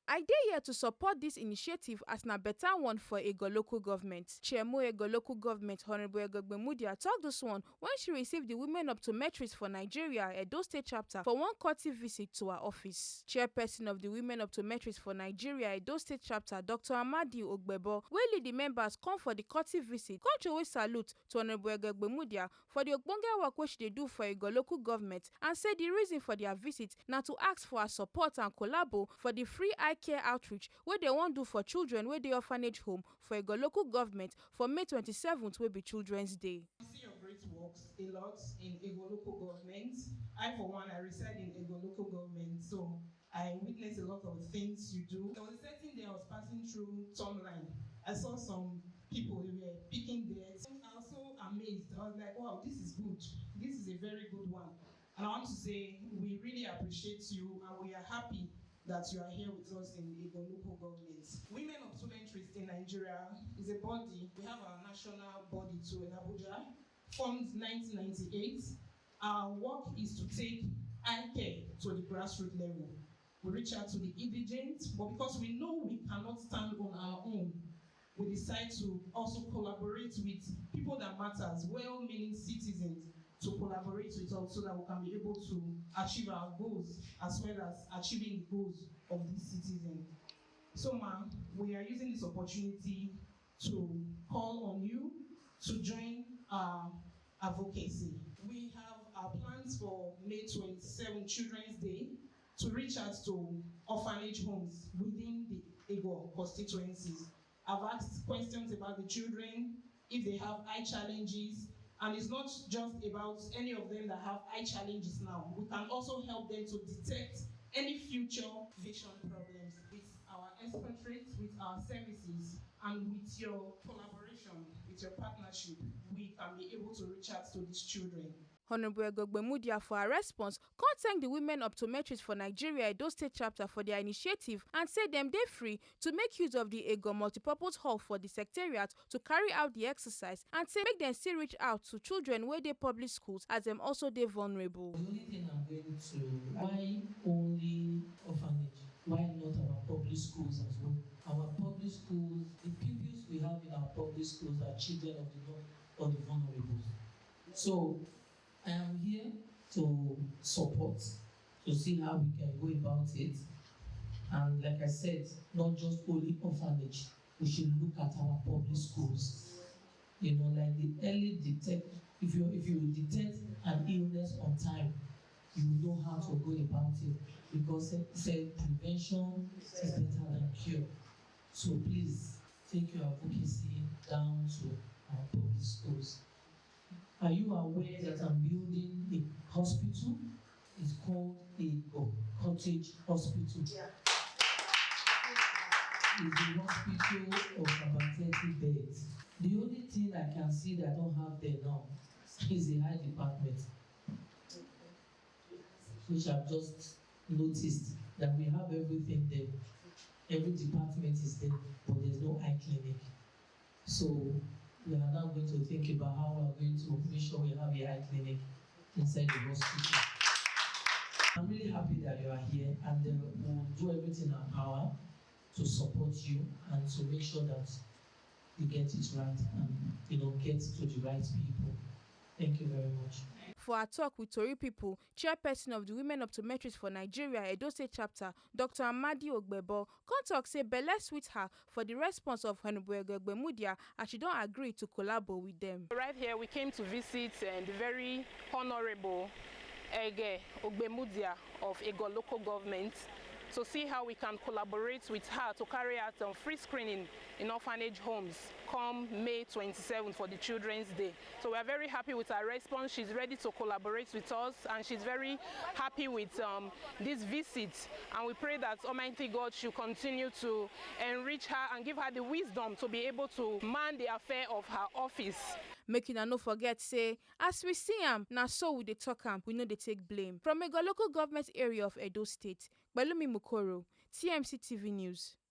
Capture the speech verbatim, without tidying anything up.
I dey here to support this initiative as na better one for Ego local government. Chairmo Ego local government, Honorable Egogbe Mudia, talk this one when she received the Women Optometrists for Nigeria Edo State chapter for one courtesy visit to her office. Chairperson of the Women Optometrists for Nigeria Edo State chapter, Doctor Amadi Ogbebo, wey lead the members come for the courtesy visit, come throway salute to Honorable Egogbe Mudia for the ogbonge work wey she dey do for Ego local government and say the reason for their visit na to ask for her support and collabo for the free eye care outreach wey dem wan do for children wey dey orphanage home for Ego local government for May twenty-seventh, wey be Children's Day. I see your great works a lot in Ego local government. I, for one, I reside in Ego local government, so I witness a lot of things you do. There was a certain day I was passing through Tomline. I saw some people, they were picking dirt. I was so amazed. I was like, "Wow, this is good. This is a very good one." And I want to say we really appreciate you and we are happy that you are here with us in Ego local government. Women Optometrists in Nigeria is a body. We have our national body too in Abuja, formed nineteen ninety-eight. Our work is to take eye care to the grassroots level. We reach out to the indigent, but because we know we cannot stand on our own, we decide to also collaborate with people that matters, well-meaning citizens, to collaborate with us so that we can be able to achieve our goals as well as achieving the goals of these citizens. So, ma, we are using this opportunity to call on you to join our advocacy. We have our plans for May twenty-seven, Children's Day, to reach out to orphanage homes within the Ego constituencies. I've asked questions about the children, if they have eye challenges, and it's not just about any of them that have eye challenges now. We can also help them to detect any future vision problems with our expertise, with our services, and with your collaboration, with your partnership, we can be able to reach out to these children. Honorable Egogbe Mudia, for her response, come thank the Women Optometrists for Nigeria Edo State chapter for their initiative and say dem dey free to make use of the Ego multipurpose hall for the secretariat to carry out the exercise and say make dem still reach out to children wey dey public schools as dem also dey vulnerable. The only thing I'm going to, why only orphanage? Why not our public schools as well? Our public schools, the pupils we have in our public schools are children of the, of the vulnerable. So I am here to support, to see how we can go about it. And like I said, not just only orphanage, we should look at our public schools. You know, like the early detect, if you, if you detect an illness on time, you know how to go about it, because say, say prevention is better than cure. So please take your advocacy down to our public schools. Are you aware that I'm building a hospital? It's called a co- cottage hospital. Yeah. It's a hospital of about thirty beds. The only thing I can see that I don't have there now is the eye department, which I've just noticed that we have everything there. Every department is there, but there's no eye clinic. So we are now going to think about how we are going to make sure we have a eye clinic inside the hospital. I'm really happy that you are here, and uh, we'll do everything in our power to support you and to make sure that you get it right and, you know, get to the right people. Thank you very much. For her talk with Tori people, chairperson of the Women Optometrists for Nigeria Edo State chapter, Doctor Amadi Ogbebo, come talk say belle sweet her for the response of Honorable Egogbe Mudia as she don agree to collabo with them. Right here, we came to visit uh, the very honorable Ege Ogbemudia of Ego local government to see how we can collaborate with her to carry out some free screening in orphanage homes come May twenty-seventh for the Children's Day. So we are very happy with her response. She's ready to collaborate with us, and she's very happy with um, this visit. And we pray that Almighty God should continue to enrich her and give her the wisdom to be able to man the affair of her office. Make una no forget say, as we see am, na so we dey talk am, we no dey take blame. From Ego local government area of Edo State, Pelumi Mukoro, T M C T V News.